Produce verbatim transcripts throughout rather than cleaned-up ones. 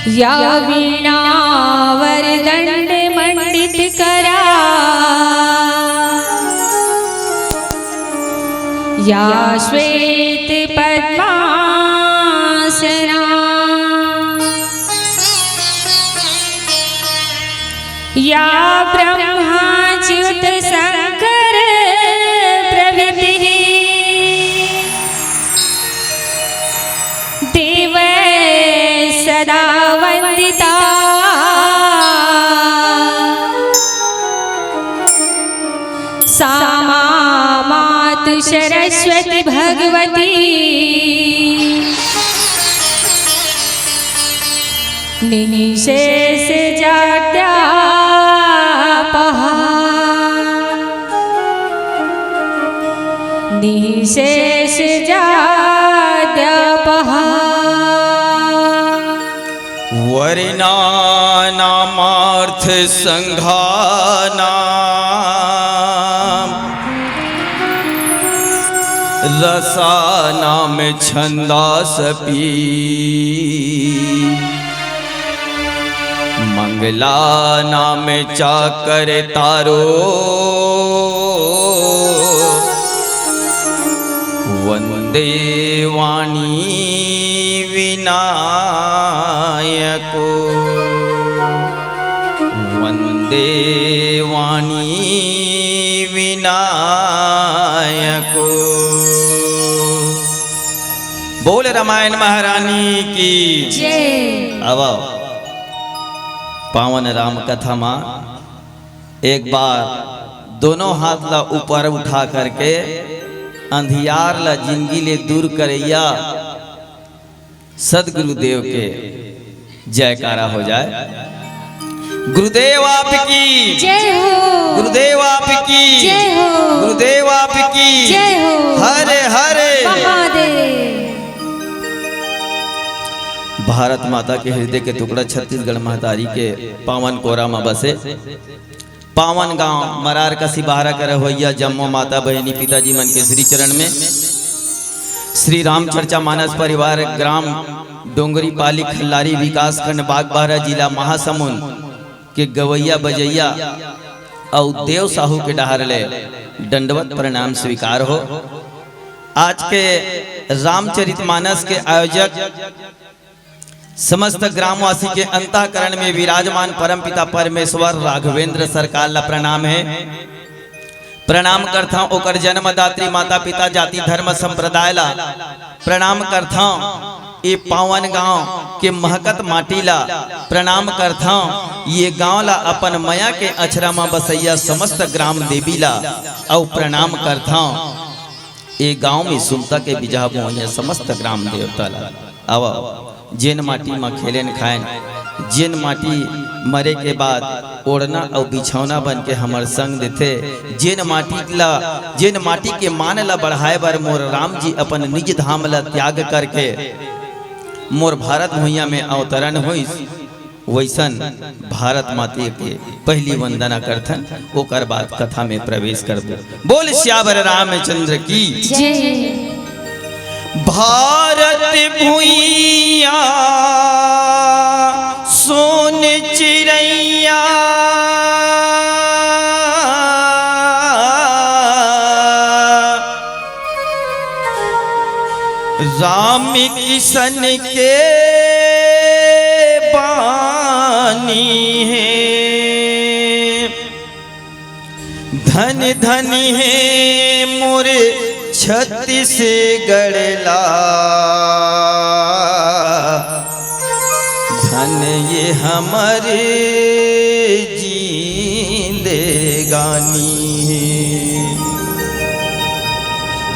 या वीणा वरदंड मंडित करा, या श्वेत पद्मासना, या ब्रह्मा च्युत शंकर प्रभृतिः देवै सदा वंदिता। सा मा मातु सरस्वती भगवती निःशेष जाड्यापहा। निःशेष जाड्यापहा। वर्णानामार्थ संघानां रसानां छंदासपि। मंगलानां च कर्तारो वंदे वाणी विनायको। वंदे वाणी विनायको। बोल रामायण महारानी की। जय। अब पावन राम कथा मा एक बार दोनों हाथ ला ऊपर उठा करके अंधियार ला जिंदगी ले दूर करैया सदगुरुदेव के जयकारा हो जाए। गुरुदेव आपकी जय हो। गुरुदेव आपकी जय हो। गुरुदेव आपकी जय हो। हर हर महादेव। भारत माता के हृदय के टुकड़ा छत्तीसगढ़ महतारी के पावन कोरा म बसे पावन गांव मरार का सिबहारा के रहवइया जम्मो माता बहिनी पिताजी मन के श्री चरण में श्री राम चर्चा मानस परिवार ग्राम डोंगरी पाली खल्लारी विकासखंड बागबाहरा जिला महासमुंद के गवैया बजैया अउ देव साहू के डहार ले दंडवत प्रणाम स्वीकार हो। आज के रामचरित मानस के आयोजक समस्त ग्रामवासी के अंतःकरण में विराजमान परमपिता परमेश्वर राघवेंद्र सरकार ला प्रणाम हे। प्रणाम करथंव ओकर जन्मदात्री माता पिता जाति धर्म संप्रदाय ला। प्रणाम करथंव ए पावन गांव के महकत माटी ला। प्रणाम करथंव ये गांव ला अपन मया के अछरा म बसैया समस्त ग्राम देवी ला। अउ प्रणाम करथंव ए गांव में सुनता के बिजहा बोइया समस्त ग्राम देवता ला। आवा, जेन माटी म खेलेन खाएन, जेन माटी मरे के बाद ओढ़ना अउ बिछौना बन के हमर संग देथे, जेन माटी ला, जेन माटी के मान ला बढ़ाए बर मोर राम जी अपन निज धाम ला त्याग करके मोर भारत भुइयां में अवतरण होइस। वइसन भारत माता के पहली वंदना करथन, ओकर बाद कथा में प्रवेश करबो। बोल सियावर रामचंद्र की। जय। भारत भुइया सोन चिरैया, राम किसन के बानी हे। धन धन हे मोर छत्तीसगढ़ ला, धन ये हमर जिंदगानी हे।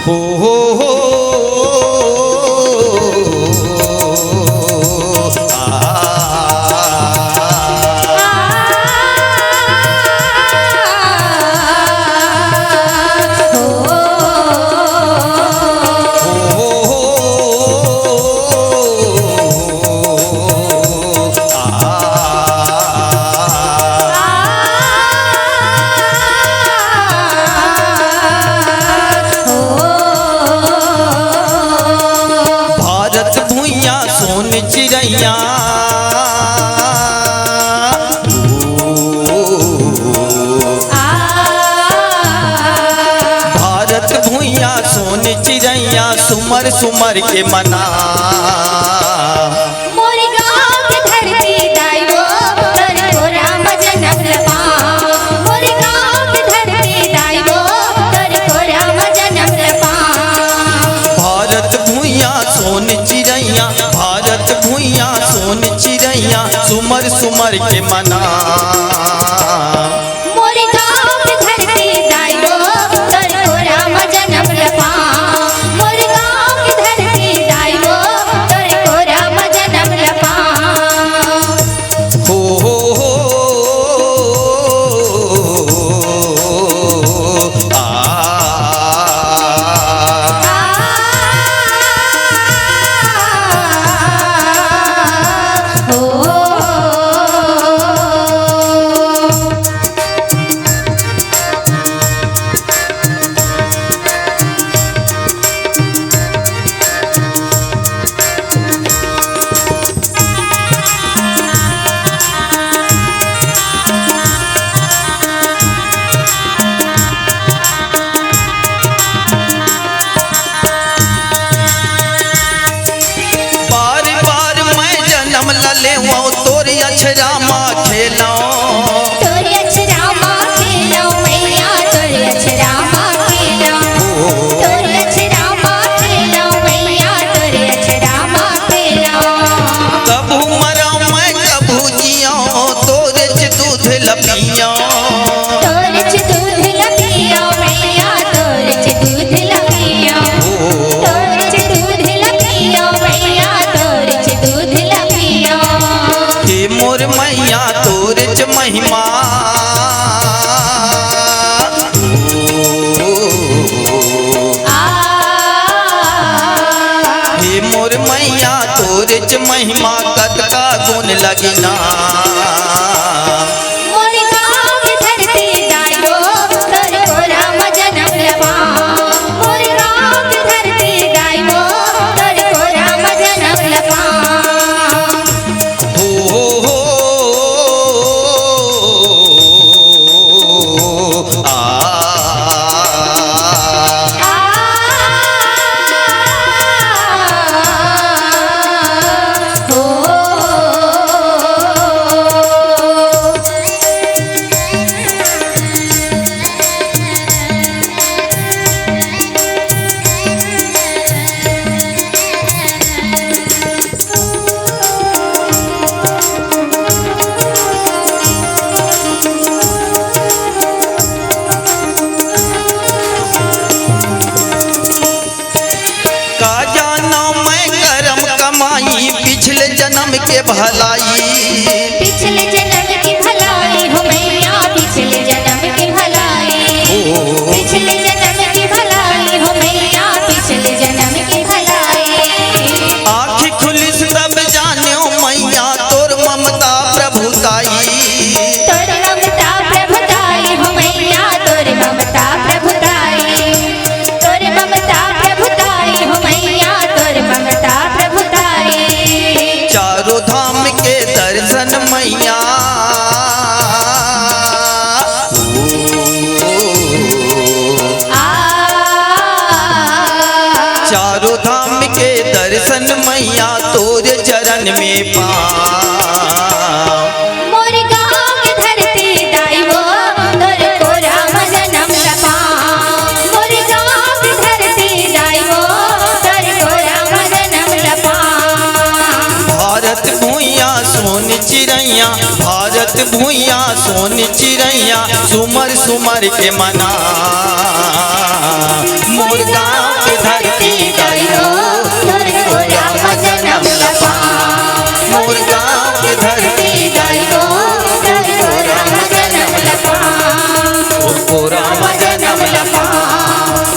हो, हो, हो, आ, भारत भुइयां सोन चिरैया, सुमर के मना। मोर गाँव के धरती दाई वो, तोर कोरा म जनम लपा। मोर गाँव के धरती दाई वो, तोर कोरा म जनम लपा। भारत भुइयां सोन चिरैया, भारत भुइयां सोन चिरैया, सुमर सुमर के मना। मोर गाँव के धरती दाई वो, तोर कोरा म जनम लपा। मोर गाँव के धरती दाई वो, तोर कोरा म जनम लपा। हो, हो, हो, आ। बार बार मैं जनम ल लेवं, तोर अछरा म खेलौं। तोर अछरा म खेलौं मैया, तोर अछरा म खेलौं। ओ। तोर अछरा म खेलौं मैया, तोर अछरा म खेलौं। कभू मरौं मैं, कभू जियौं, तोरेच दूध ल पियौं। तोरेच दूध ल पियौं मैया, तोरेच दूध ल पियौं। ओ। तोरेच दूध ल पियौं मैया, तोरेच दूध ल पियौं। हे मोर मैया तोरेच महिमा। आ। हे मोर मैया तोरेच महिमा, कतका गुन लगिना। मोर गाँव के धरती दाई वो, तोर कोरा म जनम लपा। मोर गाँव के धरती दाई वो, तोर कोरा म जनम लपा। हो, हो, हो, आ। का जानौं मैं करम कमाई, पिछले जनम के भलाई। पिछले जनम के भलाई हो मैया, पिछले जनम के भलाई। ओ। पिछले जनम के भलाई हो मैया, पिछले जनम के भलाई। आँखी खुलिस तब जानेंव मैया, तोर ममता प्रभुताई। तोर ममता प्रभुताई हो मैया, तोर ममता प्रभुताई। तोर ममता प्रभुताई हो मैया, तोर ममता प्रभुताई। चारों धाम के दर्शन मैया। आ। चारों धाम के दर्शन मैया, तोरे चरण में पा। मोर गाँव के धरती दाई वो, तोर कोरा म जनम लपा। मोर गाँव के धरती दाई वो, तोर कोरा म जनम लपा। भारत भुइयां सोन चिरैया, भारत भुइयां सोन चिरैया, सुमर सुमर के मना। मोर गाँव के धरती दाई वो, तोर कोरा म जनम लपा। मोर गाँव के धरती दाई वो, तोर कोरा म जनम लपा। तोर कोरा म जनम लपा।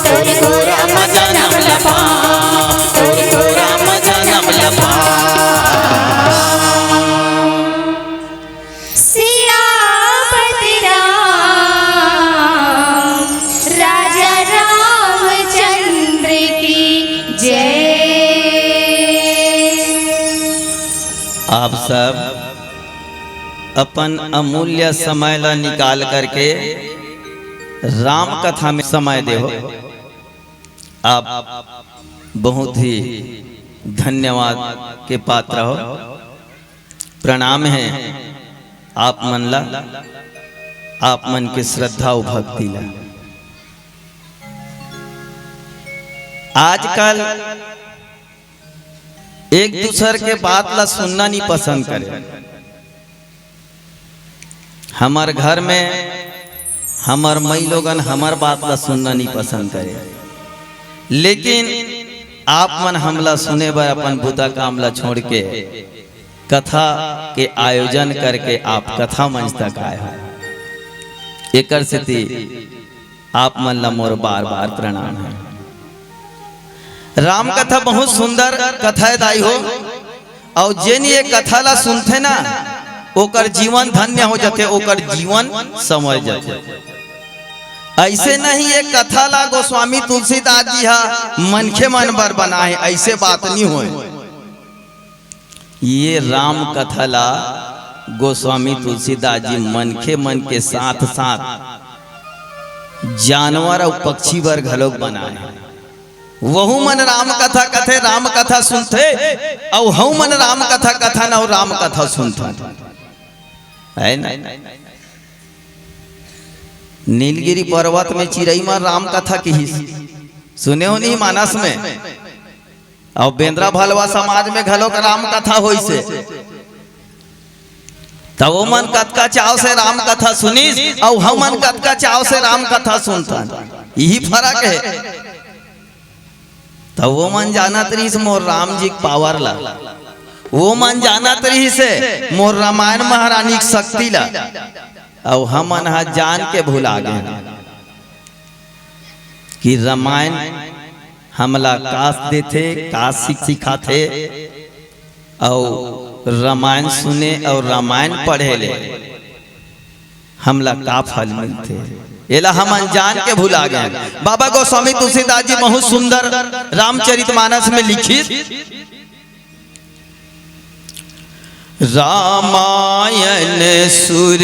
तोर कोरा म जनम लपा। तोर कोरा म जनम लपा। सियापति राम राजा रामचंद्र की जय। आप सब अपन अमूल्य समय ला निकाल करके राम कथा में समय देहो। आप बहुत ही धन्यवाद के पात्र हो। प्रणाम है आप मन ला, आप मन के श्रद्धा अउ भक्ति ला। आजकल एक दूसर के बात ला सुनना नहीं पसंद करे। हमर घर में हमर मई लोगन हमर बात ला सुनना नहीं पसंद करे, लेकिन आप मन हमला सुने बर अपन बुता काम ला छोड़ के कथा के आयोजन करके आप कथा मंच तक आए हो। एकर सेती आप मन ला मोर बार बार प्रणाम है। राम कथा बहुत सुंदर कथा है दाई हो, अउ जेन ये कथा ला सुनथे ना, ओकर जीवन धन्य हो जाथे, ओकर जीवन संवर जाथे। ऐसे नहीं ये कथा ला गोस्वामी तुलसीदास जी हा मनखे मन बर बनाए, ऐसे बात नहीं होए। ये राम कथा ला गोस्वामी तुलसीदास जी मनखे मन के साथ साथ जानवर अउ पक्षी बर घलोक बनाए। वहू मन राम कथा कथे, राम कथा सुनथे, अउ हऊ मन राम कथा कथन अउ राम कथा सुनथन, है ना? नीलगिरी पर्वत में चिरई मन राम कथा किहिस, सुने हो नहीं मानस में? अउ बेंदरा भलवा समाज में घलोक राम कथा होइसे। त वो मन कतका चाव से राम कथा सुनिस, अउ हमन कतका चाव से राम कथा सुनथन, यही फर्क है। त वो मन जानत रहिस मोर राम जी के पावर ला, वो मन जानत रहिस मोर रामायण महारानी के शक्ति ला, अउ हमन ह जान के भुला गए कि रामायण हमला का देथे, का सीख सिखाथे, अउ रामायण सुने अउ रामायण पढ़े ले हमला का फल मिलथे, एला हमन जान के भुला गए। बाबा गोस्वामी तुलसीदास जी बहुत सुंदर रामचरित मानस में लिखिस, रामायण सुर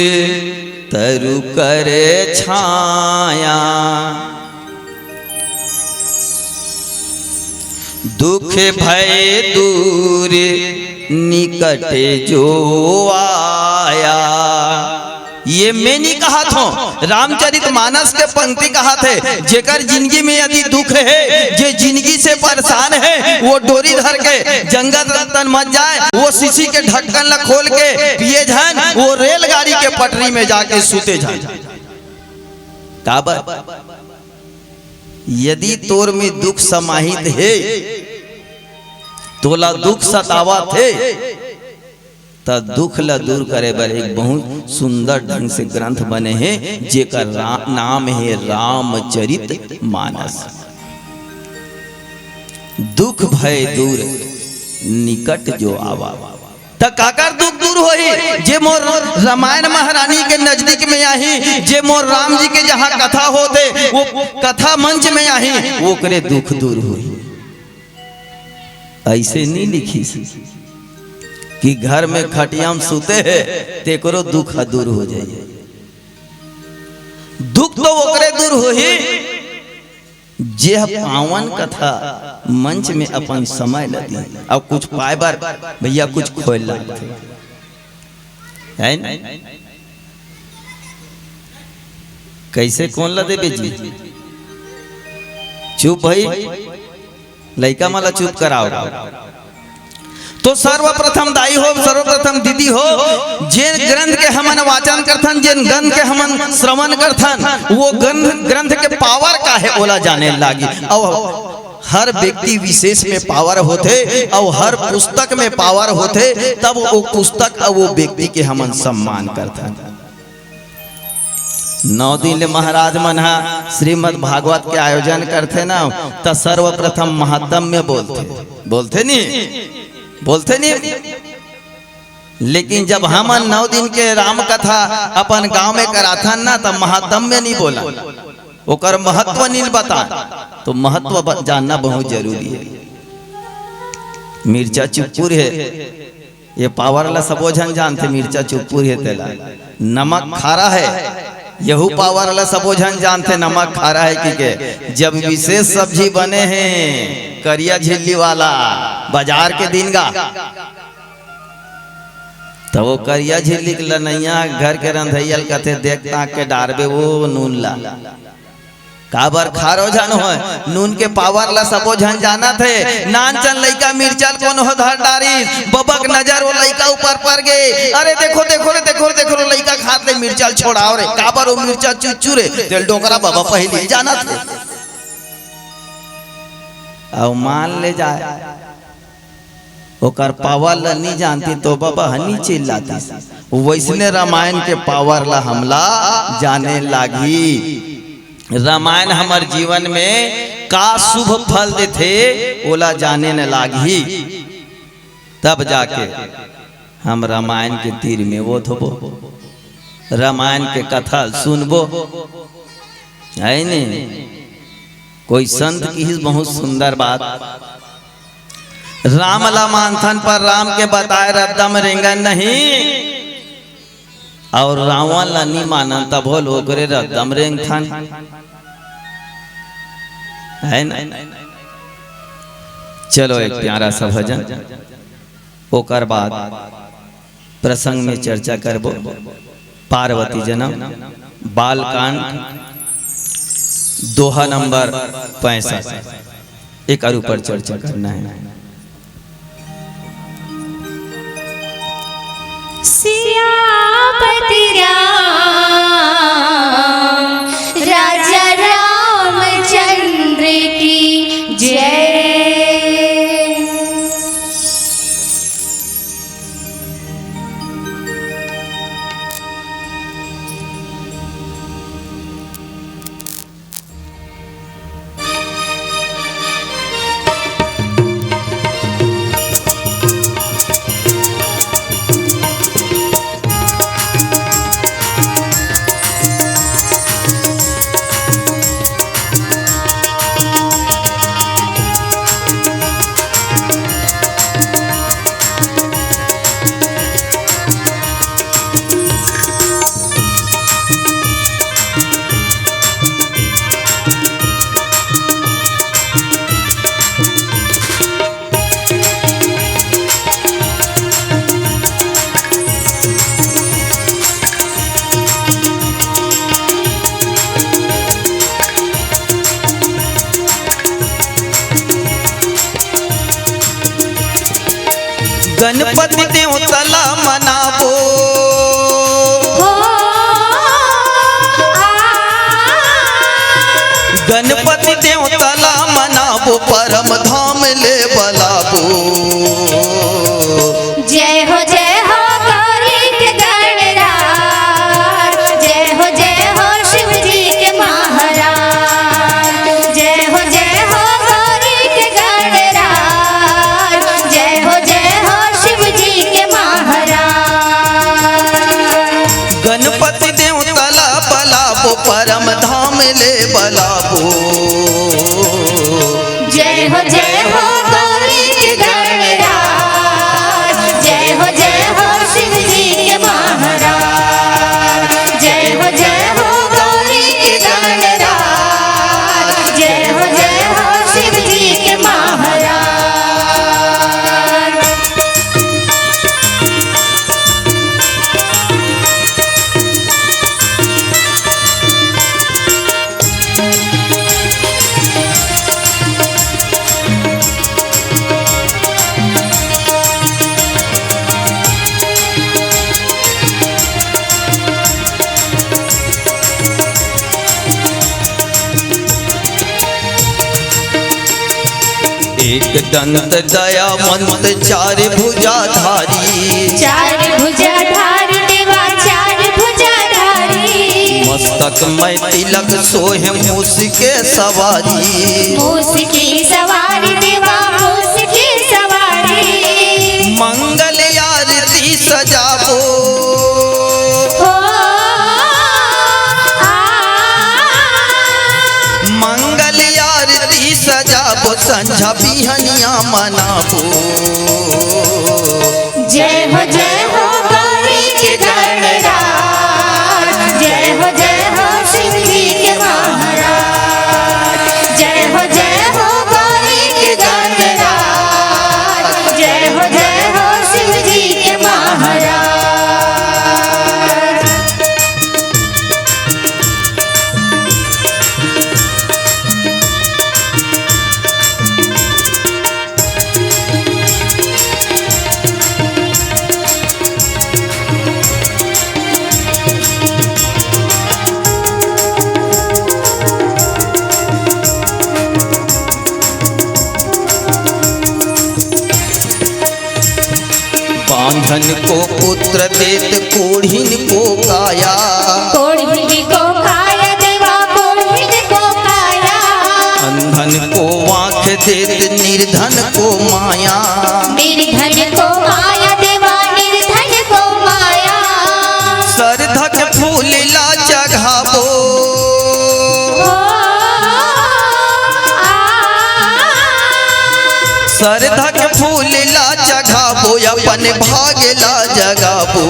तरु कर छाया, दुख भय दूर निकट जो आया। ये मैं नहीं कहत हों, रामचरित मानस के पंक्ति कहत हे, जेकर जिंदगी में यदि दुख है, जे जिंदगी से परेशान है, वो डोरी धर के जंगल रतन मत जाए, वो शीशी के ढक्कन ला खोल के पिए झन, वो रेलगाड़ी के पटरी में जाके सूते झन। काबर? यदि तोर में दुख समाहित हे, तोला दुख सतावत हे, त दुख ला दूर करे बर एक बहुत सुंदर ढंग से ग्रंथ बने हे, जेकर रा-, नाम हे रामचरित मानस। दुख भय दूर निकट जो आवा। त काकर दुख दूर होही? जे मोर रामायण महारानी के नजदीक में आही, जे मोर राम जी के जहाँ कथा होथे, वो कथा मंच में आही, ओकरे दुख दूर होही। ऐसे नहीं लिखिस कि घर में खटिया में सुते हे, तेकरो दुख ह दूर हो जाए। दुख तो ओकरे दूर होही, जे ह पावन कथा मंच में अपन समय ल दी, अउ कुछ पाए बर भैया कुछ खोए ल लागथे, है न? कैसे कोन ल देबे जी? चुप भाई, लइका मन ल चुप कराओ। तो सर्वप्रथम दाई हो, सर्वप्रथम दीदी हो, जेन ग्रंथ के हमन वाचन करथन, जेन ग्रंथ के हमन श्रवण करथन, वो ग्रंथ, ग्रंथ के पावर का हे, ओला जाने लागी। अउ हर व्यक्ति विशेष में पावर होथे, अउ हर पुस्तक में पावर होथे, तब वो पुस्तक अउ वो व्यक्ति के हमन सम्मान करथन। नौ दिन ले महाराज मन ह श्रीमद् भागवत के आयोजन करथे ना, त सर्वप्रथम महात्म्य बोलथे, बोलथे नी, बोलथे नी। लेकिन जब हमन नौ दिन के राम कथा अपन गांव में कराथन ना, त महात्म्य नहीं बोला, ओकर महत्व नहीं बता, तो महत्व ब-, जानना बहुत जरूरी है। मिर्चा चुप्पुर है, ये पावर ला सबो झन जानथे, मिर्चा चुप्पुर हे तेला। नमक खारा हे, यहू पावर ला सबो झन जानथे, नमक खारा हे कहिके। जब विशेष सब्जी बने हे करिया झिल्ली वाला, बाजार के दिन गा, त वो करिया झिल्ली के लनइया घर के रंधइया ल कथे, "देख ताक के डारबे वो नून ला।" काबर खारो झन होय, नून के पावर ला सबो झन जानत हे। नानचन लइका मिर्चा ल कोनो ह धर डारिस, बबक नजर वो लइका ऊपर पर गे। "अरे देखो, देखो रे, देखो रे, देखो रे, लइका खात ले मिर्चा ल छोड़ाव रे।" काबर वो मिर्चा चुचू रे, तेल डोकरा बबा पहिली जानत हे। अउ मान ले जाय, ओकर पावर ल नी जानती तो बबा ह नी चिल्लातीस। वइसने रामायण के पावर ल हमला जाने लागही। रामायण हमर जीवन में का शुभ फल देथे, ओला जाने न लागही, तब जाके हम रामायण के तीर में ओत होबो, रामायण के कथा ल सुनबो, है ने? कोई संत किहिस बहुत सुंदर बात, "राम ला मानथन पर राम के बताय रद्दा म रेंगन नहीं, अउ रावण ला नी मानन तभो ल ओकरे रद्दा म रेंगथन।" है ना? चलो एक प्यारा सा भजन, ओकर बाद प्रसंग में चर्चा करबो। पार्वती जन्म, बालकांड, दोहा नंबर पैंसठ, एकर ऊपर चर्चा करना है। सियापति राम, राजा रामचंद्र की जय। गणपति देवता ला मनाबो। हो, आ। गणपति देवता ला मनाबो, परम धाम ले बलाबो। जय हो, जय हो गौरी के गणराज, जय हो, जय हो शिव जी के महाराज, जय हो, जय हो गौरी के गणराज, जय हो, जय हो शिव जी के महाराज। गणपति देवता ला बलाबो, परम धाम ले बलाबो। जय हो, जय हो गौरी के गणराज, जय हो, जय हो शिव जी के महाराज, जय हो, जय हो गौरी के गणराज, जय हो, जय हो शिव जी के महाराज। एक दंत दयावंत चार भुजाधारी। चार भुजाधारी देवा, चार भुजाधारी। मस्तक में तिलक सोहे मूस के सवारी। मूस की सवारी देवा, मूस की सवारी। मंगल आरती सजाबो। हो, आ। मंगल आरती सजाबो, संझा बिहनिया मनाबो। जय हो, जय हो गौरी के गणराज, जय हो, जय धन को पुत्र देत कोढ़िन को काया। कोढ़िन को काया देवा, कोढ़िन को काया। अंधन को आँख देत निर्धन को माया। निर्धन को माया देवा, निर्धन को माया। सरधा के फूल ला चघाबो। ओ, आ, सरधा के फूल ला चघाबो, अपन भाग ला जगाबो।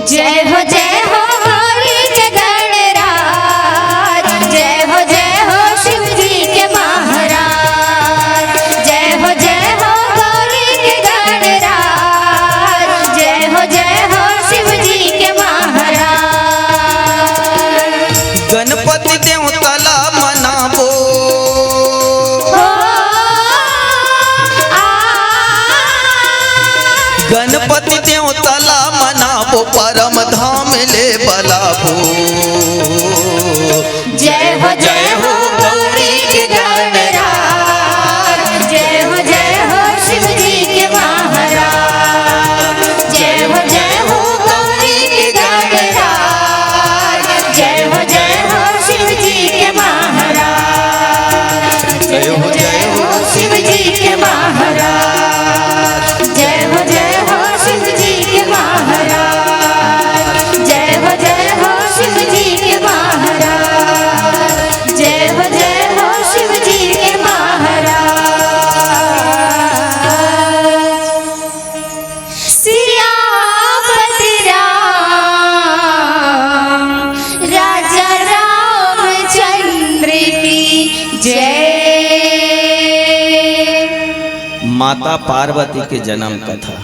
जय हो जय हो गौरी के गणराज, जय हो जय हो शिव जी के महाराज। जय हो जय हो गौरी के गणराज, जय हो जय हो शिव जी के महाराज। गणपति देवता ला मनाबो। ओ, आ, गणपति देवता ला मनाबो, परम धाम ले बलाबो। जय हो जय हो गौरी के गणराज, जय हो जय हो शिव जी के महाराज। जय हो जय हो गौरी के गणराज, जय हो जय हो शिव जी के महाराज। जय हो जय हो शिव जी के महाराज। जय हो जय हो शिव जी के महाराज। जय हो जय हो शिव जी के महाराज। जय हो जय हो शिव जी के महाराज। सियापति राम राजा रामचंद्र की जय। माता पार्वती के जन्म कथा।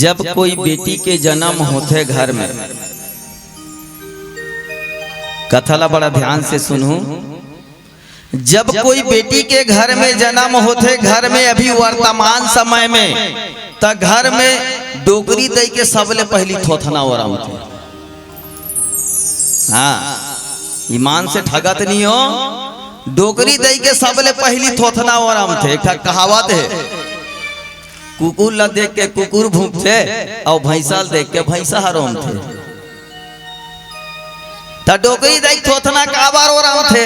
जब कोई बेटी के जन्म होथे घर में, कथा ला बड़ा ध्यान से सुनहू। जब कोई बेटी के घर में जन्म होथे, घर में अभी वर्तमान समय में, त घर में डोकरी दई के सबले पहली थोथना ओरमथे। हाँ, ईमान से ठगत नहीं हो, डोकरी दई के सबले पहली थोथना ओरमथे। एक ठा कहावत है, कुकुर ला देख के कुकुर भूंकथे, अउ भैंसा ला देख के भैंसा ह रोमथे। त डोकरी दई थोथना काबर ओरमथे?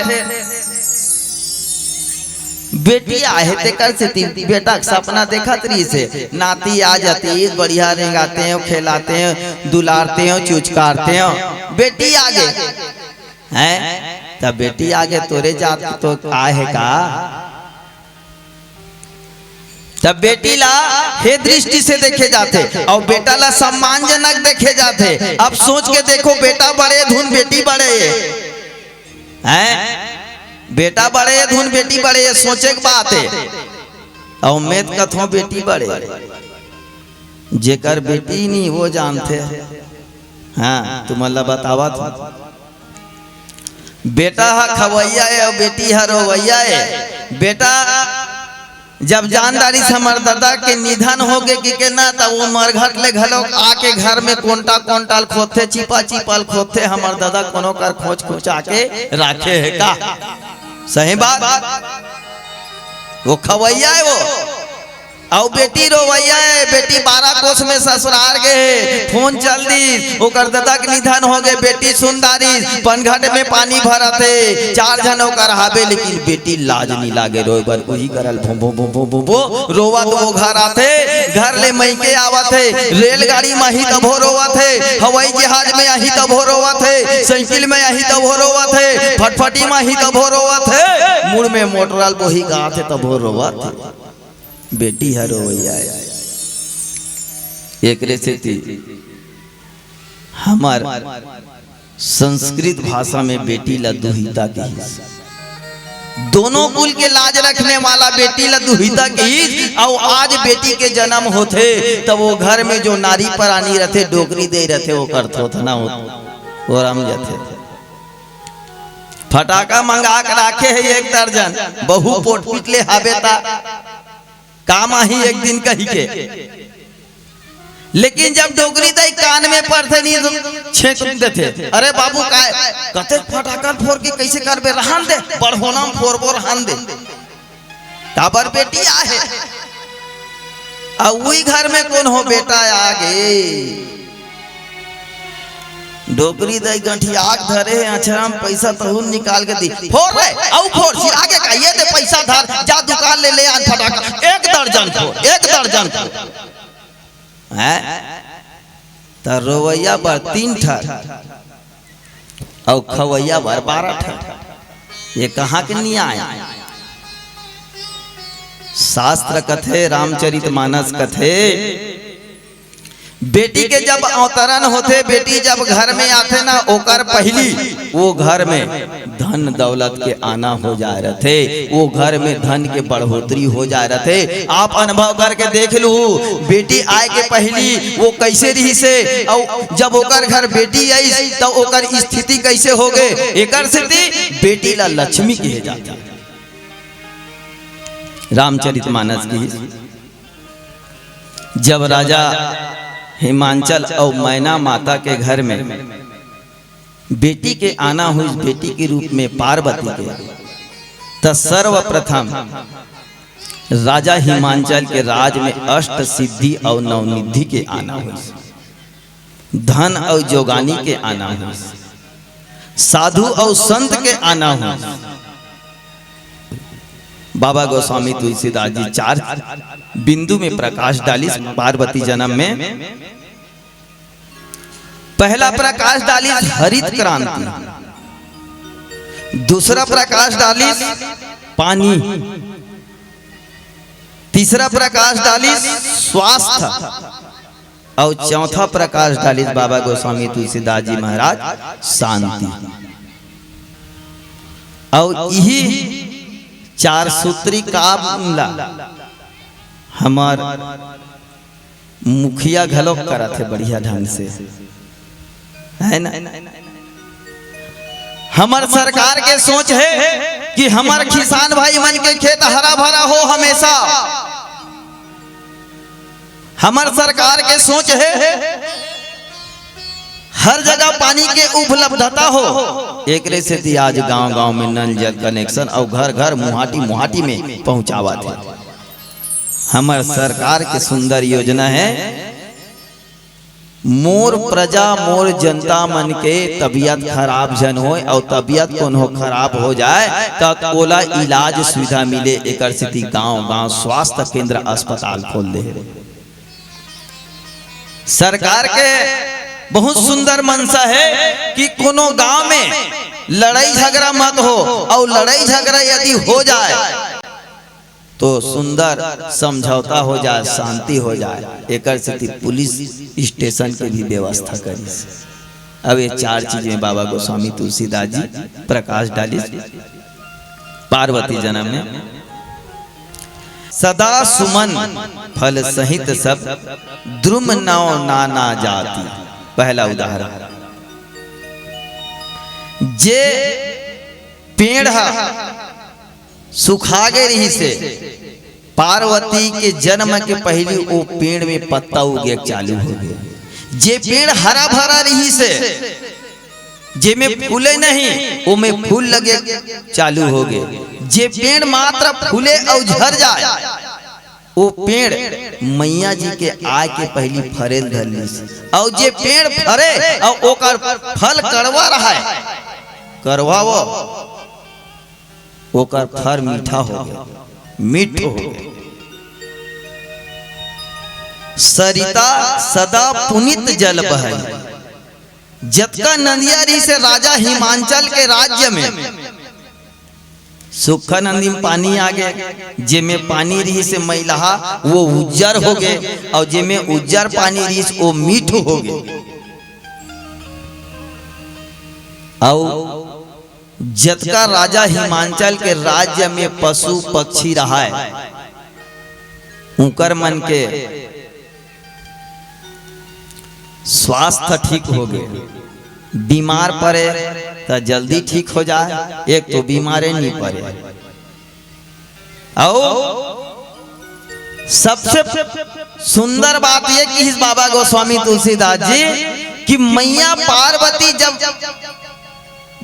बेटी आहे तेकर सेती बेटा के सपना देखत रहिस हे, नाती आ जाती, बढ़िया रेंगाते हो, खेलाते हो, दुलारते हो, चुचकारते हो, बेटी आगे हैं, त बेटी आगे तोरे जात तो आहे का? तब बेटी ला हे दृष्टि से देखे जाथे अउ बेटा ला सम्मानजनक देखे जाथे। अब सोच के देखो, बेटा बड़े धुन बेटी बड़े हैं, बेटा बड़े धुन बेटी बड़े, ये सोचे के बात है। अउ मैं त कथों बेटी बड़े, जेकर बेटी नहीं वो जानथे। हाँ, तुमन ला बतावत हूँ। बेटा ह खवैया ए अउ बेटी ह रोवैया ए। बेटा जब जान डारिस हमर ददा के निधन हो गे कि के ना, त वो मरघट ले घलो आके घर में कोंटा कोंटा ल खोदथे, चिपा चिपा ल खोदथे, हमर ददा कोनो कर खोंच खुचा के राखे हे का? सही बात। वो खवैया है वो। अउ बेटी रोवैया है, बेटी बारह कोस में ससुरार गे हे, फोन चल दिस, ओकर ददा के निधन हो गे, बेटी सुन डारिस, पनघट में पानी भरत हे, चार झन ओकर हाबे, लेकिन बेटी लाज नी लागे रोए बर, उही करल भो भो भो भो भो भो रोवत वो घर आथे, घर ले मइके आवत हे, रेलगाड़ी में आही तभो रोवत हे, हवाई जहाज में आही तभो रोवत हे, साइकिल में आही तभो रोवत हे, फटफटी में आही तभो रोवत हे, मुड़ में मोटरल बोही गाथे तभो रोवत हे। बेटी ह रोवैया ए। एकरे सेती हमर संस्कृत भाषा में बेटी ला दुहिता कहिस। दोनों कुल के लाज रखने वाला बेटी ला दुहिता कहिस। अउ आज बेटी के जन्म होथे, त वो घर में जो नारी परानी रथे, डोकरी दे रथे, ओकर थोथना हो, ओरम जथे। फटाका मंगा के राखे हे एक दर्जन, बहू पोटपीट ले हाबे ता काम आही एक दिन कही के। लेकिन जब डोकरी दई कान में पड़थे, नहीं तो छेंक देथे, "अरे बाबू, काय कतेक फटाका फोर के कैसे करबे, रहन दे, बड़होना में फोरबो, रहन दे।" काबर बेटी आहे, अउ उही घर में कोनो बेटा आगे। डोकरी दाई गंठियाक धरे हे, अछरा म पइसा तहूँ निकाल के दी। फोर रे, अउ फोर, सिरागे का, ये दे पइसा धर, जा दुकान ले, ले आन फटाका, एक दर्जन फोर, एक दर्जन फोर। हैं? त रोवइया बर तीन ठन, अउ खवइया बर बारह ठन। ये कहाँ के न्याय? शास्त्र कथे, रामचरित मानस कथे, बेटी के जब अवतरण होथे, बेटी जब घर में आथे ना, ओकर पहिली वो घर में धन दौलत के आना हो जाए रथे, वो घर में धन के बढ़ोतरी हो जाए रथे। आप अनुभव करके देख लू, बेटी आए के पहिली वो कइसे रिहिसे, अउ जब ओकर घर बेटी आइस, त ओकर स्थिति कइसे होगे। एकर सेती बेटी ला लक्ष्मी कहे जाथे। रामचरित मानस की जब राजा हिमांचल अउ मैना माता के घर में बेटी के आना होइस, बेटी के रूप में पार्वती के, त सर्वप्रथम राजा हिमांचल के राज में अष्ट सिद्धि अउ नवनिधि के आना होइस, धन अउ जोगानी के आना होइस, साधु अउ संत के आना होइस। बाबा गोस्वामी तुलसीदास जी चार बिंदु में प्रकाश डालिस पार्वती जन्म में। पहला प्रकाश डालिस हरित क्रांति, दूसरा प्रकाश डालिस पानी, तीसरा प्रकाश डालिस स्वास्थ्य, अउ चौथा प्रकाश डालिस बाबा गोस्वामी तुलसीदास जी महाराज शांति। अउ इही चार सूत्री काम ला हमर मुखिया घलोक करत हे बढ़िया ढंग से, है ना? हमर सरकार के सोच हे कि हमर किसान भाई मन के खेत हरा भरा हो हमेशा। हमर सरकार के सोच हे हर जगह पानी के उपलब्धता हो। एकरे सेती आज गांव-गांव में नल जल कनेक्शन अउ घर-घर मुहाटी-मुहाटी में पहुंचावत हे। हमर सरकार के सुंदर योजना हे, मोर प्रजा, मोर जनता मन के तबीयत खराब झन होय, अउ तबीयत कोनो खराब हो जाय, त ओला इलाज सुविधा मिले, एकर सेती गांव-गांव स्वास्थ्य केंद्र, अस्पताल खोल दे हे। सरकार के बहुत सुंदर मंशा हे कि कोनो गांव में लड़ाई झगड़ा मत हो, अउ लड़ाई झगड़ा यदि हो जाय, तो सुंदर समझौता हो जाए, शांति हो जाए। एकर सेती पुलिस स्टेशन के भी व्यवस्था करिस। अब ये चार चीज में बाबा गोस्वामी तुलसीदास जी प्रकाश डालिस। पार्वती जन्म में सदा सुमन फल सहित सब, द्रुम नव नाना जाति। पहला उदाहरण, जे पेड़ ह सुखा गे रिहिस हे। पार्वती के जन्म के पहिली ओ पेड़ में पत्ता उगे चालू हो गे। जे पेड़ हरा भरा रिहिस हे, जेमे फूले नहीं, ओमे फूल लगे चालू हो गे। जे पेड़ मात्र फूले अउ झर जाए, ओ पेड़ मैया जी के आय के पहिली फरे ल धर लिस। अउ जे पेड़ फरे अउ ओकर फल कड़वा रहय, करवा वो ओकर फर मीठा हो गे, मीठ हो गे। सरिता सदा पुनीत जल बहै। जतका नदिया रिहिस हे राजा हिमांचल के राज्य में, सुक्खा नदी में पानी आ गे, जेमे पानी रिहिस हे मैलहा, वो उज्जर हो गे, अउ जेमे उज्जर पानी रिहिस, वो मीठ हो गे। अउ जतका राजा हिमांचल के राज्य में पशु पक्षी रहय, उंकर मन के स्वास्थ्य ठीक हो गे, बीमार परे त जल्दी ठीक हो जाए, एक तो बीमारे नहीं परे। अउ सबसे सुंदर बात ये किहिस बाबा गोस्वामी तुलसीदास जी कि मैया पार्वती जब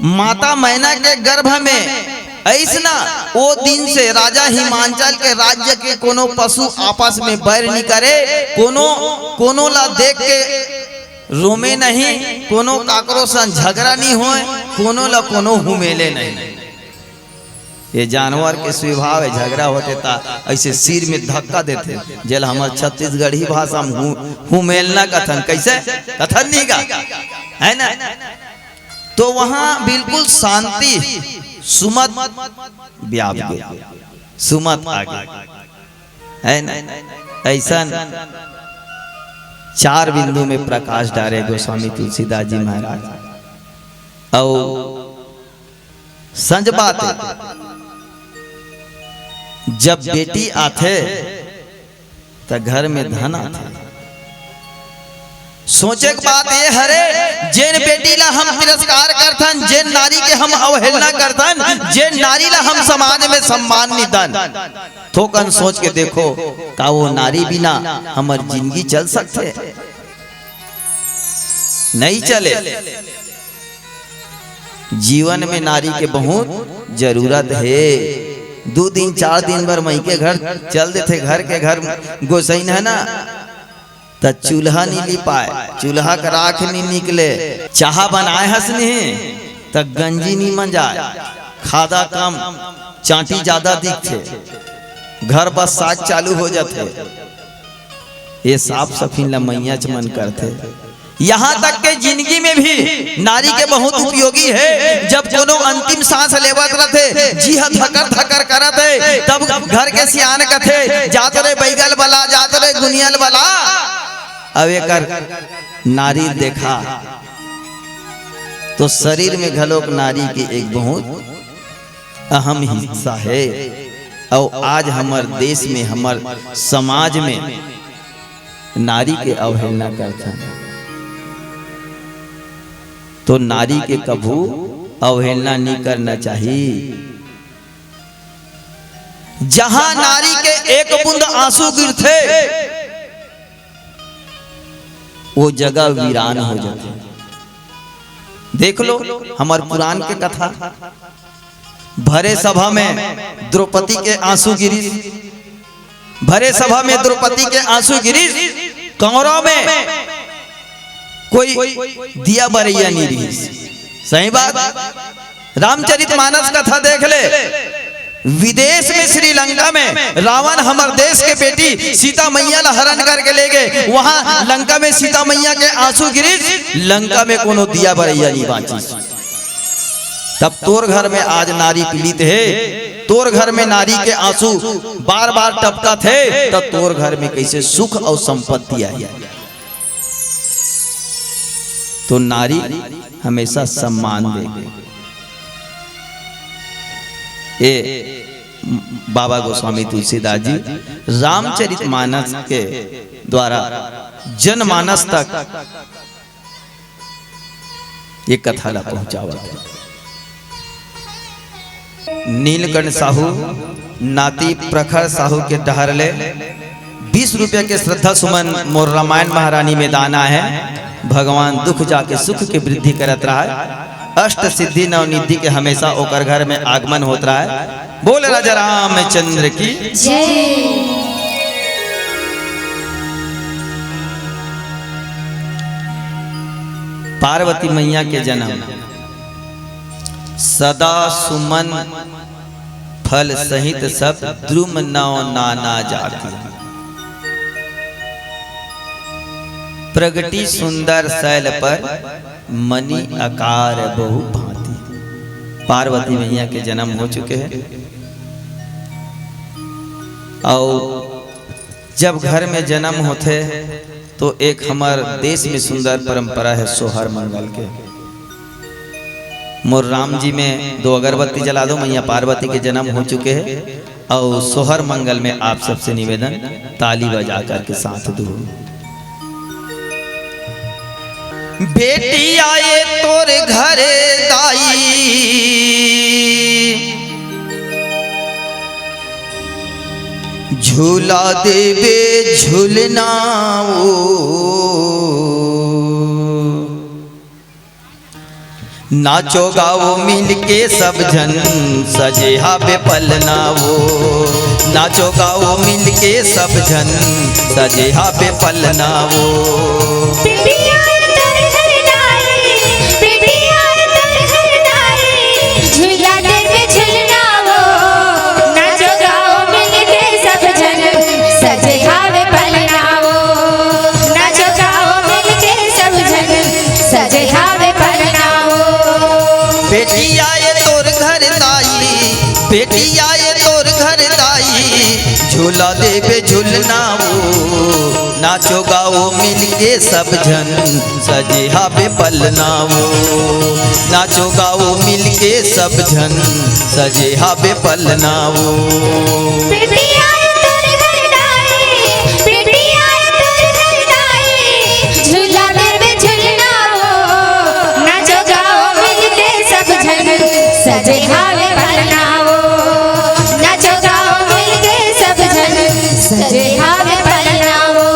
माता मैना के गर्भ में अइसना ओ दिन से राजा हिमांचल के राज्य के कोनो पशु आपस में बैर नी करे, कोनो कोनो ला देख के रोमे नहीं, कोनो काकरो संग झगड़ा नी होय, कोनो ला कोनो हुमेले नहीं। ये जानवर के स्वभाव हे, झगड़ा होथे त अइसे सिर में धक्का देथे, जेला हमर छत्तीसगढ़ी भाषा में हु-, हुमेलना कथन। कइसे कथन नी गा, हे ना? तो वहाँ बिल्कुल शांति, सुमत व्याप गे, सुमत आ गे, हे ना? अइसन चार बिंदु में प्रकाश डारे गोस्वामी तुलसीदास जी महाराज। अउ संझ बात हे, जब बेटी आथे त घर में धन आथे। सोचे के बात ये हरे, जेन बेटी ला हम तिरस्कार करथन, जेन नारी के हम अवहेलना करथन, जेन नारी ला हम समाज में सम्मान नी दन, थोकन सोच के देखो, का वो नारी बिना हमर जिंदगी चल सकथे? नहीं चले। जीवन में नारी के बहुत जरूरत हे। दू दिन, चार दिन बर मइके घर चल देथे, घर के घर गोसइन हे ना, त चूल्हा नी लिपाय, चूल्हा के राख नी निकले, चाहा बनाय हस नहीं त गंजी नी मंजाय, खादा कम, चांटी ज्यादा दिखथे, घर बस साग चालू हो जाथे। ये साफ सफीन ला मइयाच मन करथे। यहाँ तक के जिंदगी में भी नारी के बहुत उपयोगी हे। जब कोनो अंतिम सांस लेवत रथे, जी ह धकर धकर करत हे, तब घर के सियान कथे, "जात रे बैगल बला, जात रे गुनियल बला।" अब एकर नारी देखा तो शरीर में घलोक नारी के एक बहुत अहम हिस्सा हे। अउ आज हमर देश में, हमर समाज में नारी के अवहेलना करथन, तो नारी के कभू अवहेलना नी करना चाही। जहां नारी के एक बूंद आंसू गिरथे, वो जगह वीरान हो जाथे। देख लो, हमर पुरान के कथा, भरे सभा में द्रौपदी के आंसू गिरिस, भरे सभा में द्रौपदी के आंसू गिरिस, कौरव में कोई दिया बरैया नी रिहिस। सही बात, रामचरित मानस कथा देख ले, विदेश में श्रीलंका में रावण हमर देश के बेटी सीता मैया ला हरण करके ले गे, वहां लंका में सीता मैया के आंसू गिरिस, लंका में कोनो दिया बरैया नी बांचिस। तब तोर घर में आज नारी पीड़ित हे, तोर घर में नारी के आंसू बार बार टपकत हे, तब तोर घर में कइसे सुख अउ संपत्ति आही? तो नारी हमेशा सम्मान दे। ए बाबा गोस्वामी तुलसीदास जी रामचरित मानस के द्वारा जनमानस तक ये कथा ला पहुंचावत हे। नीलकंठ साहू नाती प्रखर साहू के डहर ले बीस रुपया के श्रद्धा सुमन मोर रामायण महारानी में दान आए हे। भगवान दुख जाके सुख के वृद्धि करत रहा हे, अष्ट सिद्धि नवनिधि के हमेशा ओकर घर में आगमन होत रहा हे। बोल राजा रामचंद्र की। जय। पार्वती मैया के जन्म। सदा सुमन फल सहित सब द्रुम नव नाना जाति। प्रगटी सुंदर शैल पर मणि आकार बहु भांति। पार्वती मैया के जन्म हो चुके हे। अउ जब घर में जन्म होथे तो एक हमर देश में सुंदर परंपरा हे सोहर मंगल के। मोर राम जी में दो अगरबत्ती जला दो, मैया पार्वती के जन्म हो चुके हे। अउ सोहर मंगल में आप सबसे निवेदन, ताली बजा करके साथ दो। बेटी आए तोर घर दाई, झूला देबे झूलना ओ। नाचो गाओ मिलके सब झन, सजे हाबे पलना वो। नाचो गाओ मिलके सब झन, सजे हाबे पलना वो। बिटिया तोर घर दाई, बिटिया तोर घर दाई, झूला देबे झुलना वो। नाचो गाओ मिलके सब झन, सजे हावे पलना वो। नाचो गाओ मिलके सब झन, सजे हावे पलना वो। बेटी आए तोर घर दाई, बेटी आए तोर घर दाई, झूला देबे झुलना वो। नाचो गाओ मिलके सब झन, सजे हाबे पलना वो। नाचो गाओ मिलके सब झन, सजे हाबे पलना वो। बिटिया तोर घर दाई, बिटिया तोर घर दाई, झूला देबे झुलना वो। नाचो गाओ मिलके सब झन, सजे हावे पलना वो। नाचो गाओ मिलके सब झन, सजे हावे पलना वो।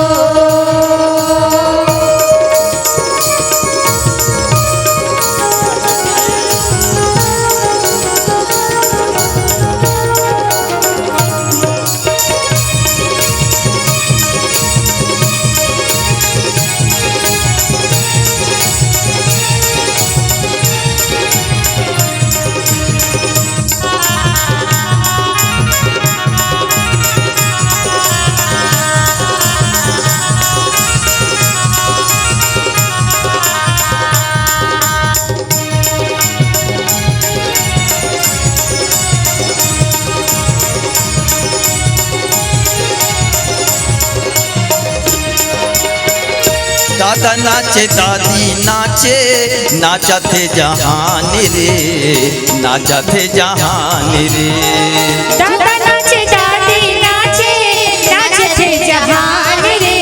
दादा नाचे, दादी नाचे, नाचत हे जहान रे, नाचत हे जहान रे। दादा नाचे, दादी नाचे, नाचत हे जहान रे,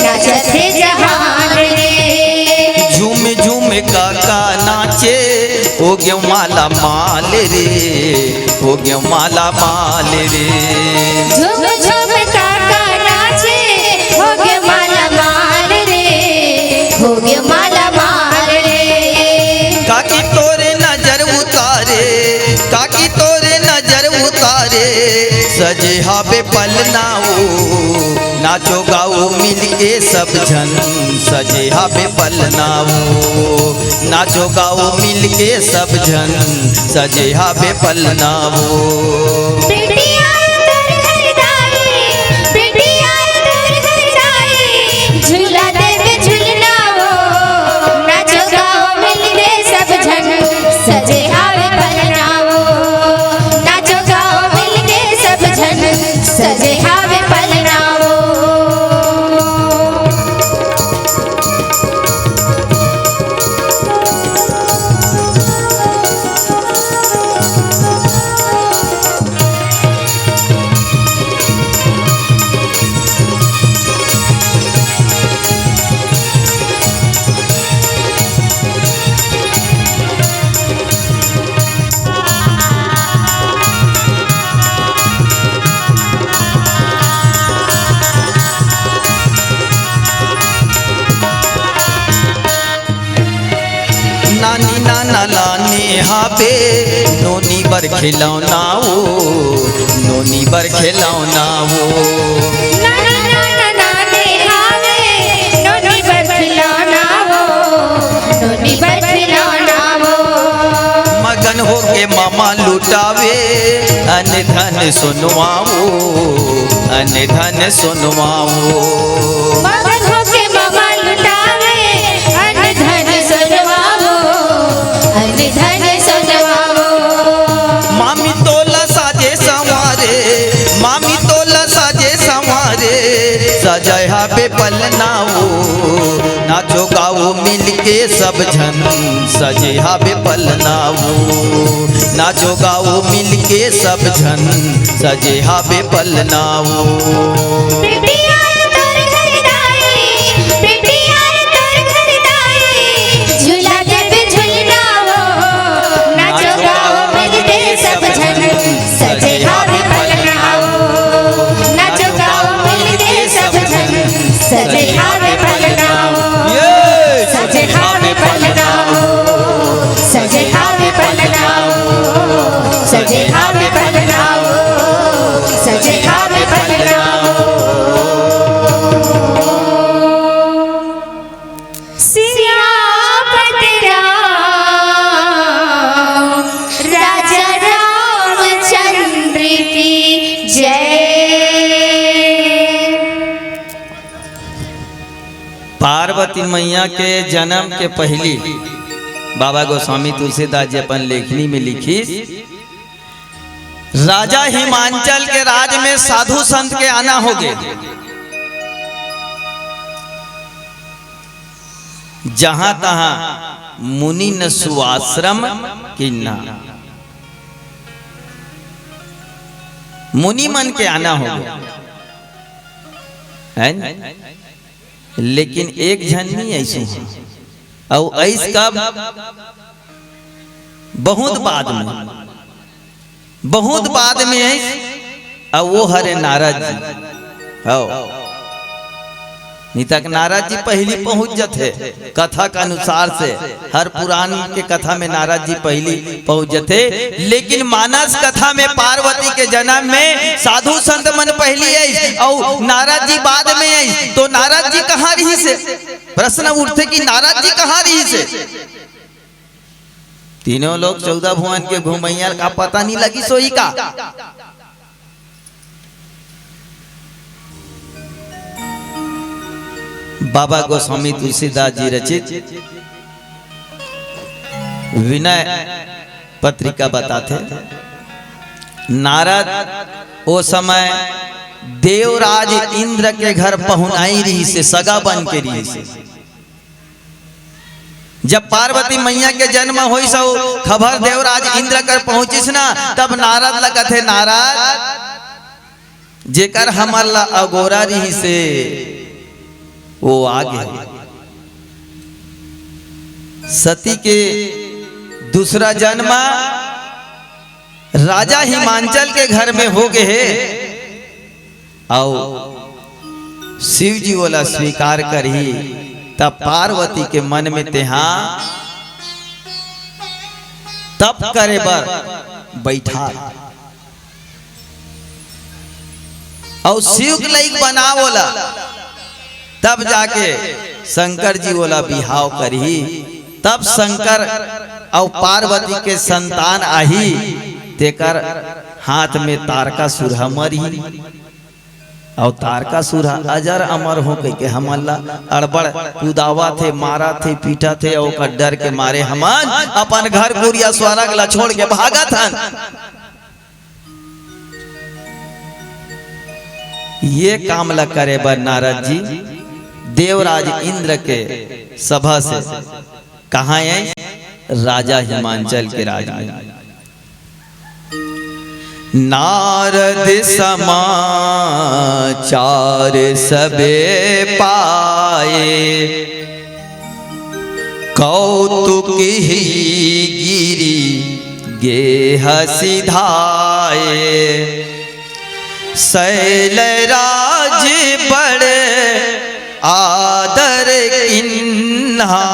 नाचत हे जहान रे। झूम झूम काका नाचे, हो गयो माला माल रे, हो गयो माला माल रे। झूम झूम काका नाचे, हो गयो माला माल रे, हो गयो माला माल रे। काकी तोरे नजर उतारे, काकी तोरे नजर उतारे, सजे हाबे पलना वो। नाचो गाओ मिलके सब झन, सजे हाबे पलना वो। नाचो गाओ मिलके सब झन, सजे हाबे पलना वो। बिटिया तोर घर दाई, बिटिया तोर घर दाई, झूला देबे झुलना वो। नाचो गाओ मिलके सब झन, सजे हावे पलना वो। नाचो गाओ मिलके सब झन, सजे हावे पलना वो। नानी नाना लाने हाबे, नोनी बर खिलौना वो, नोनी बर खिलौना वो। नानी नाना लाने हाबे, नोनी बर खिलौना वो, नोनी बर खिलौना वो। मगन होके मामा लुटावे, अन धन सोनवा वो, अन धन सोनवा वो। मगन होके मामा लुटावे, अन धन सोनवा वो, अन धन सोनवा वो। मामी तोला साजे संवारे, मामी तोला साजे संवारे, सजाय हाबे पलना वो। नाचो गाओ मिलके सब झन, सजे हाबे पलना वो। नाचो गाओ मिलके सब झन, सजे हाबे पलना वो। बिटिया तोर घर दाई, बिटिया तोर घर दाई, झूला देबे झुलना वो। नाचो गाओ मिलके सब झन, सजे हावे पलना वो। नाचो गाओ मिलके सब झन, सजे हावे पलना वो। ये सजे हावे पलना वो। पार्वती मैया के जन्म के पहिली बाबा गोस्वामी तुलसीदास जी अपन लेखनी में लिखिस, राजा हिमांचल के राज में साधु संत के आना होगे। जहां तहां मुनि न सुआश्रम कीन्हा, मुनि मन के आना होगे, है न? लेकिन एक झन नहीं ऐसे है। अउ ऐस कब? बहुत बाद में, बहुत बाद में ऐस। अउ वो हरे नारद जी। हव। नहीं तक नारद जी पहिली पहुंच जथे। कथा के अनुसार से, हर पुराण के कथा में नारद जी पहिली पहुंच जथे, लेकिन मानस कथा में पार्वती के जन्म में साधु संत मन पहिली आइस अउ नारद जी बाद में आइस, तो नारद जी कहाँ रहिस हे? प्रश्न उठथे कि नारद जी कहाँ रहिस हे? तीनों लोग चौदह भुवन के घुमैया का पता नहीं लगिस होही का? बाबा गोस्वामी तुलसीदास जी रचित विनय पत्रिका बताथे, नारद ओ समय देवराज इंद्र के घर पहुनाई रहिस हे, सगा बन के रहिस हे। जब पार्वती मैया के जन्म होइस अउ खबर देवराज इंद्र कर पहुंचिस ना, तब नारद ल कथे, नारद, जेकर हमर ला अगोरा रहिस हे, वो आ गे। सती के दूसरा जन्म राजा हिमांचल के घर में हो गे हे, अउ शिव जी ओला स्वीकार करही, तब पार्वती के मन में तेहा तप करे बर बैठा। अउ शिव के लइक बना ओला, तब जाके शंकर जी ओला बिहाव करही, तब शंकर अउ पार्वती के संतान आही, तेकर हाथ में तारकासुर ह मरही। अउ तारकासुर ह अजर अमर हो कहिके हमन ला अड़बड़ कुदावत हे, मारत हे, पीटत हे, अउ ओकर डर के मारे हमन अपन घर कुरिया स्वर्ग ला छोड़ के भागत हन। ये काम ला करे बर नारद जी देवराज इंद्र के सभा से कहाँ आए? राजा हिमांचल के राज में। नारद समाचार सबे पाए, कौतुक ही गिरि गेह सिधाए। शैलराज बड़ आदर किन्हा,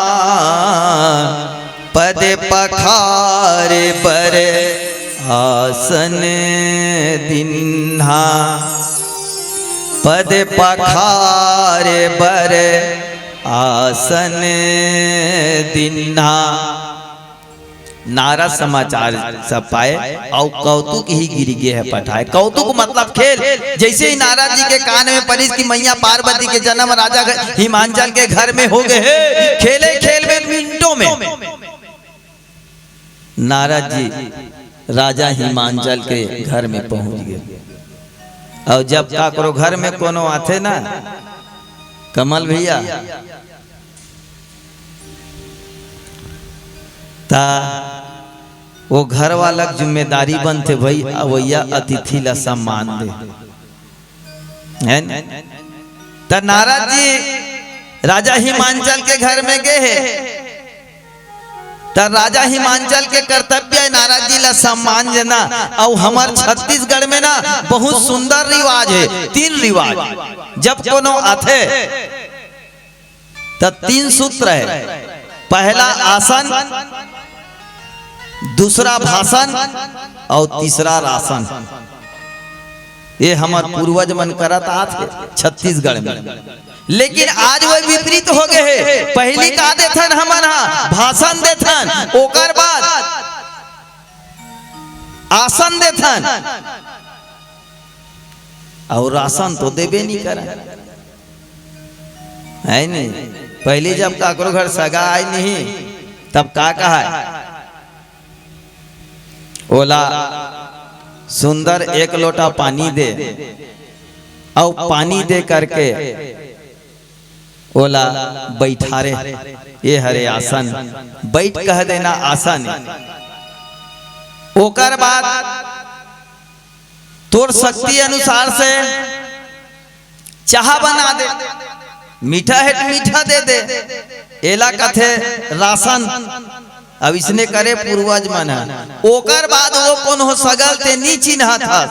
पद पखार बर आसन दिन्हा। पद पखार बर आसन दिन्हा। नारद समाचार सब पाए, अउ कौतुक ही गिरि गेह पठाए। कौतुक मतलब खेल। जैसे ही नारद जी के कान में परिस कि मैया पार्वती के जन्म राजा घ-, हिमांचल के घर में हो गे हे, खेले खेल में मिनटों में नारद जी राजा हिमांचल के घर में पहुंच गे। अउ जब काकरो घर में कोनो आथे ना, कमल भैया, ता वो घर वाला के जिम्मेदारी बनथे भाई, अवैया अतिथि ला सम्मान दे, है न? त नारद जी राजा हिमांचल के घर में गे हे, त राजा हिमांचल के कर्तव्य है नारद जी ला सम्मान देना। अउ हमर छत्तीसगढ़ में ना बहुत सुंदर रिवाज है, तीन रिवाज। जब कोनो आथे त तीन सूत्र है, पहला आसन, दूसरा भाषण अउ तीसरा राशन। ये हमर पूर्वज मन करत आत हे छत्तीसगढ़ में, लेकिन आज वो विपरीत हो गे हे। पहिली का देथन हमन हा? भाषण देथन, ओकर बाद आसन देथन, अउ राशन तो देबे नहीं करन, है नहीं? पहिली जब काकरो घर सगा आय नहीं, तब का कहाय? ओला सुंदर एक लोटा पानी दे, अउ पानी दे करके ओला बइठारे, "ये हरे आसन, बइठ," कह देना आसन। ओकर बाद तोर शक्ति अनुसार से चाहा बना दे, मीठा हे त मीठा दे दे, एला कथे रासन। अब इसने करे पूर्वज मन ह। ओकर बाद वो कोनो सगा ल ते नी चिन्हत हस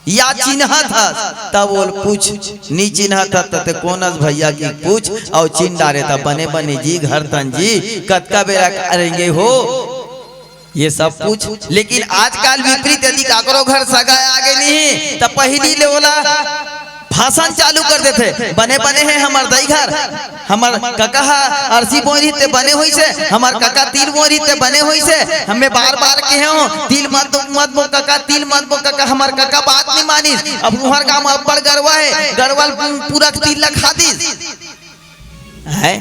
या चिन्हत हस, तब ओल पूछ, नी चिन्हत हस त ते कोन अस भइया कि पूछ, अउ चिन्ह डारे त बने बने जी, घर तन जी, कतका बेरा करेंगे हो। ये सब पूछ, लेकिन आजकल विपरीत, यदि काकरो घर सगा आगे नहीं, त पहिली ले ओला भाषण चालू कर देथे, "बने बने हे हमर दई घर, हमर कका ह अरसी बोय रहिस ते बने होइस हे, हमर कका तिल बोय रहिस ते बने होइस हे, हमें बार बार कहे हो तिल मत बो, मत बो कका, तिल मत बो कका, हमर कका बात नहीं मानिस, अब तुहर गांव में अब्बड़ गरवा हे, गरवा ल पूरा तिल ला खा दिस।" हैं?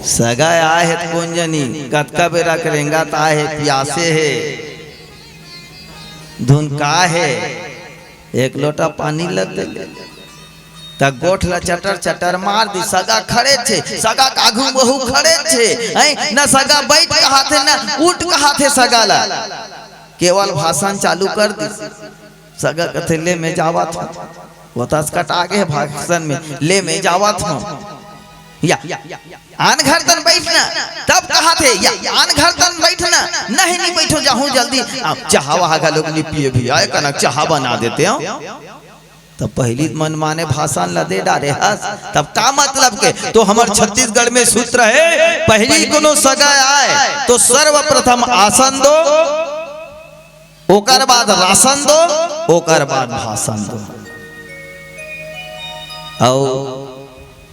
सगा आय हे त कोन जनी, कतका बेरा के रेंगत आय हे, पियासे हे, धुनका हे, एक लोटा पानी ल दे ले। त गोठ ल चटर चटर मार दिस, सगा खड़े हे, सगा के आघू म बहू खड़े हे, हैं? न सगा बइठ कहाथे, न उठ कहाथे सगा ल, केवल भाषण चालू कर दिस। सगा कथे, "ले मैं जावत हंव।" वो तस कटा गे भाषण में, "ले मैं जावत हंव।" या, आन घर तन बइठ ना, तब कहाथे, "या, आन घर तन बइठ ना।" "नहीं, नहीं बइठों, जाहूं जल्दी।" अब चाहा वहा घलोक नी पिए भइया, एक कनक चाहा बना देते हो। तब पहिली मनमाने भाषण ल दे डारे हस, तब का मतलब के? तो हमर छत्तीसगढ़ में सूत्र हे, पहिली कोनो सगा आय तो सर्वप्रथम आसन दो, ओकर बाद रासन दो, ओकर बाद भाषण दो। अउ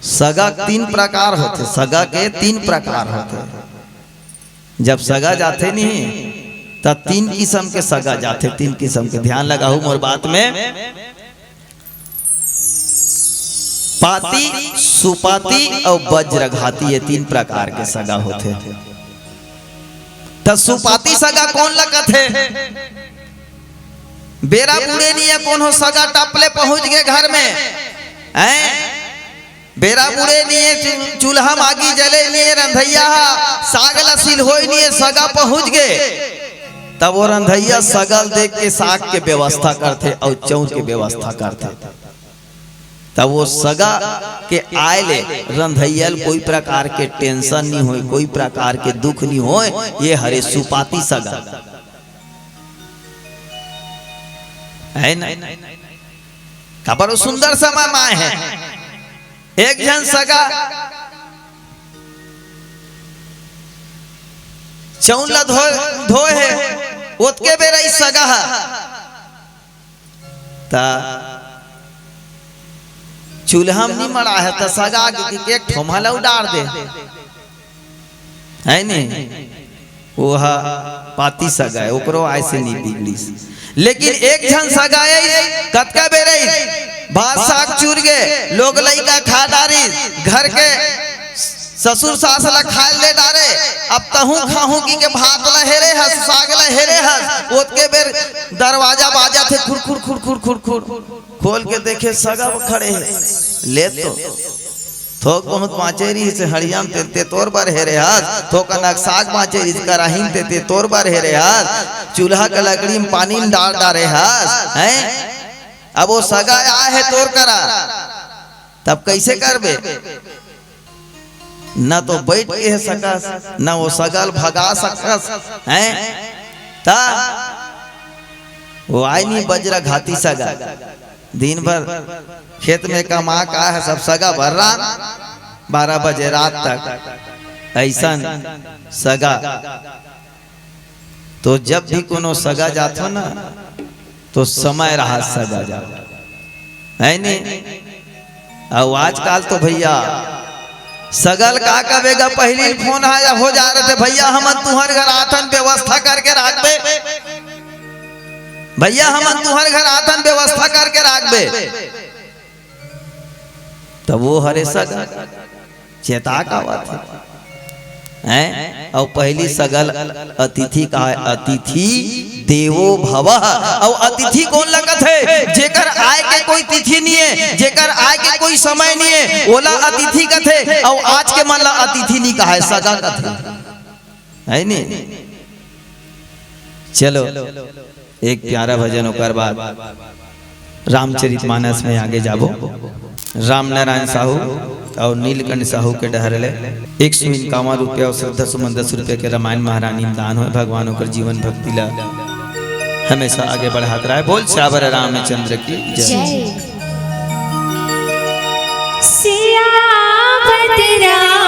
सगा के तीन प्रकार होथे, सगा के तीन प्रकार होथे। जब सगा जाथे नहीं, त तीन किसम के सगा जाथे, तीन किसम के। ध्यान लगाहू मोर बात में। पाती, सुपाती अउ बज्रघाती, ये तीन प्रकार के सगा होथे। त सुपाती सगा कोन ल कथे? बेरा बुड़े निये कोनो सगा टप ले पहुंच गे घर में, हैं? बेरा बुड़े निये चू-, चूल्हा म आगी जले निये रंधइया ह साग ल सिलहोय निये सगा पहुंच गे। तब वो रंधइया सगा ल देख के साग के व्यवस्था करथे अउ चउर के व्यवस्था करथे। तब वो सगा के आय ले रंधइया ल कोई प्रकार के tension नी होय, कोय प्रकार के दुख नी होय। ये हरे सुपाती सगा, हे ना? काबर वो सुंदर समय म आय हे। एक झन सगा चउर ल धोय, धोय हे, ओतके बेरा ई सगा ह त चूल्हा म नी मड़ा हे, त सगा के, के, के एक ठोमा ल उडार दे, हे नी? वो ह पाती सगा हे, ओकरो आय से नी बिगड़िस। लेकिन एक झन सगा हे, कतका बेर हे, भात साग चुर गे, लोग लइका खा डारिस, घर के ससुर सास ला खाय ले डारे, अब तहूं खाहूं कि के भात ला हेरे हस, साग ला हेरे हस, ओतके बेर दरवाजा बाजत हे, खुर, खुर, खुर, खुर, खुर, खुर। खोल के देखे, सगा खड़े हे। ले तो, थोक बहुत बांचे रहिस हड़िया म, ते, ते तोर बर हेरे हस, थोक अनक साग बांचे रहिस कराही म, ते, ते तोर बर हेरे हस, चूल्हा के लकड़ी म पानी म डार डारे हस, हैं? अब वो सगा आय हे तोर करा, तब कइसे करबे? न तो बइठ के हे सकस, न वो सगा ल भगा सकस, हैं? त वो आय नी बज्रघाती सगा, दिन भर खेत में कमा का हे, सब सगा भर रात, बारह बजे रात तक, अइसन सगा। तो जब भी कोनो सगा जाथो ना, तो समय रहा सगा जाथो, हे नी? अउ आजकल तो भइया सगा ल का कबे गा, पहिली फोन आय हो जा रहिथे, "भइया हमन तुंहर घर आथन, व्यवस्था करके राखबे, भइया हमन तुंहर घर आथन, व्यवस्था करके राखबे।" त वो हरे सगा, चेता का बात हे, हैं? अउ पहली सगा ल अतिथि कहाय, अतिथि देवो भवः। अउ अतिथि कोन ला कथे? जेकर आय के कोई तिथि नइ हे, जेकर आय के कोई समय नइ हे, ओला अतिथि कथे। अउ आज के मन ला अतिथि नइ कहाय, सगा कथे, हे नी? चलो, एक प्यारा भजन, ओकर बाद रामचरितमानस में आगे जाबो। रामनारायण साहू अउ नीलकंठ साहू के डहर ले एक सौ इक्यावन रुपया अउ श्रद्धा सुमन दस रुपया के रामायण महारानी में दान होय। भगवान ओकर जीवन भक्ति ला हमेशा आगे बढ़ात राहय। बोल सियावर रामचंद्र की जय। जय। सियावर राम